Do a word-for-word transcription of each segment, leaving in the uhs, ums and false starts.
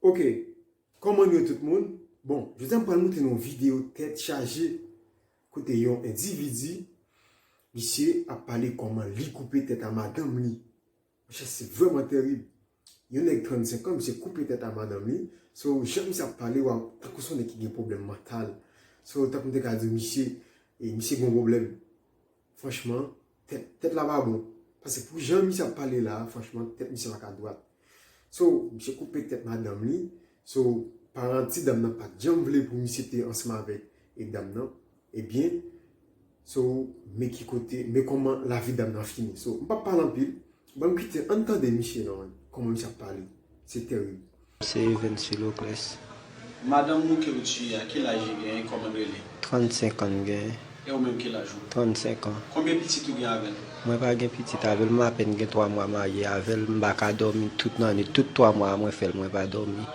Ok, kòman nou ye tout moun? Bon, jodi a m pral montre nou yon videyo tèt chaje kote yon endividi, misye ap pale kòman li koupe tèt a madanm li. Monchè, se vrèman terib. Yon nèg trannsenk an, misye koupe tèt a madanm li. So, jan misye ap pale, w a tankou se yon nèg ki gen pwoblèm mantal. So, tankou m te ka di w, misye, e, misye gen yon pwoblèm. Franchman, tèt, tèt la pa bon. Paske pou jan misye ap pale la, franchman, tèt misye pa ka dwat. So, misye koupe tèt madanm li. So, paran ti dam nan pa t janm vle pou misye te ansanm avèk e dam nan. Ebyen, so, men ki kote, men kòman lavi dam nan fini. So, m p ap pale anpil. Ban m kite, ann tande misye non, kòman misye ap pale. Se terib. Se Evens Philoclès. Madanm ou ke w tiye a, ki laj li genyen, kòman l rele? Trannsenk an l genyen. E ou menm, ki laj ou? Trannsenk an. Konbyen pitit ou gen avè l? Mwen pa gen pitit avè l, m apèn gen twa mwa marye avè l, m pa ka dòmi tout nannit, tout twa mwa a mwen fè l, mwen pa dòmi.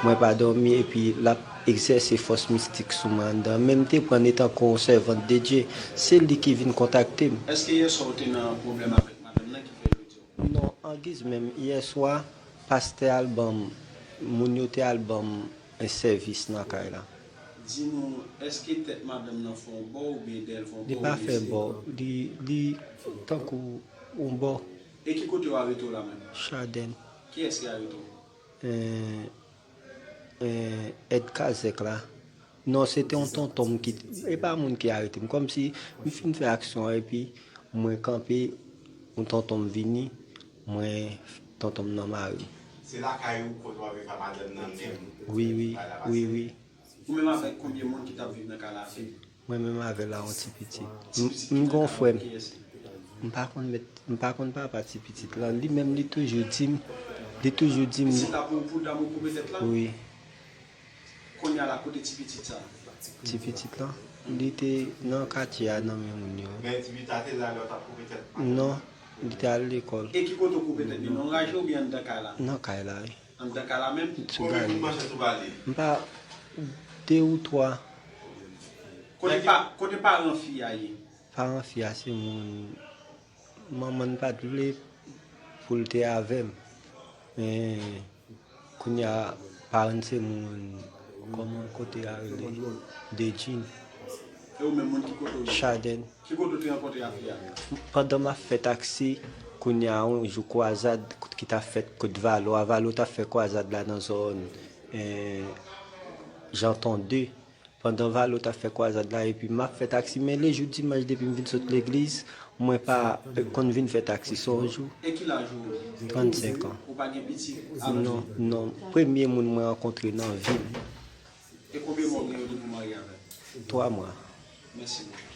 Mwen pa dòmi, epi l ap egzèse fòs mistik sou mwen anndan. Men m te pran l etankou yon sèvant de Dye, se li ki vin kontakte m. Èske yèswa w te nan pwoblèm avèk madanm nan ki fè l rete w? Non, angiz menm, yèswa, pastè al ban m, moun yo te al ban m yon sèvis nan kay la. Di nou, èske tèt madanm nan fè yon bò oubyen dèyè l fè yon bò? Li pa fè bò, li, li tankou yon bò. E ki kote yo arete w la menm? Chadèn. Kiyès ki arete w? Eh, eh, èd kazèk la. Non, se te yon tonton m ki, e pa moun ki arete m. Kòmsi m fin fè aksyon an epi mwen kanpe, yon tonton m vini, mwen, tonton m nan mare m. Se lakay ou kote w avèk madanm nan menm? Wi, wi, wi, wi. Ou menm avèk konbyen moun ki t ap viv nan kay la avè w? Mwen menm avè l a yon ti pitit. M, m gen yon frè m. M pa konn mèt, m pa konn papa ti pitit lan. Li menm, li toujou di m, li toujou di m. Pitit la pou, pou dam ou koupe tèt la? Wi. Kounye a la, kote ti pitit sa? Ti pitit lan, li te nan katye a nan men moun yo. Men ti pitit la te la lè w t ap koupe tèt? Non, li te al lekòl. E ki kote w koupe tèt li? Nan raje oubyen anndan kay la? Nan kay la, wi. Anndan kay la menm? Sou gade. Konbyen kout manchèt ou ba li? M pa, de ou twa. Kote pa, kote paran fi a ye? Paran fi a se moun, manman n pa t vle pou l te avè m. Men, kounye a, paran n se moun, kòman kote a rele? Dedjin. E ou menm, moun ki kote w ye? Chadèn. Ki kote w te rankontre ak fi a? Pandan m ap fè taksi, kounye a, yon jou kwazad ki t ap fèt kot Valo a, Valo t ap fè kwazad la nan zòn, eh, Janton de. Pandan Valo t ap fè kwazad la, epi m ap fè taksi, men lejou dimanch, depi m vin sot legliz, mwen pa, eh, konn vin fè taksi. Se yon jou. E ki laj ou? Trannsenk an. Ou pa gen pitit? Non, non. Premye moun mwen rankontre nan vi m. E konbyen mwa w gen yo depi w marye avè l? Twa mwa. Mèsi bokou.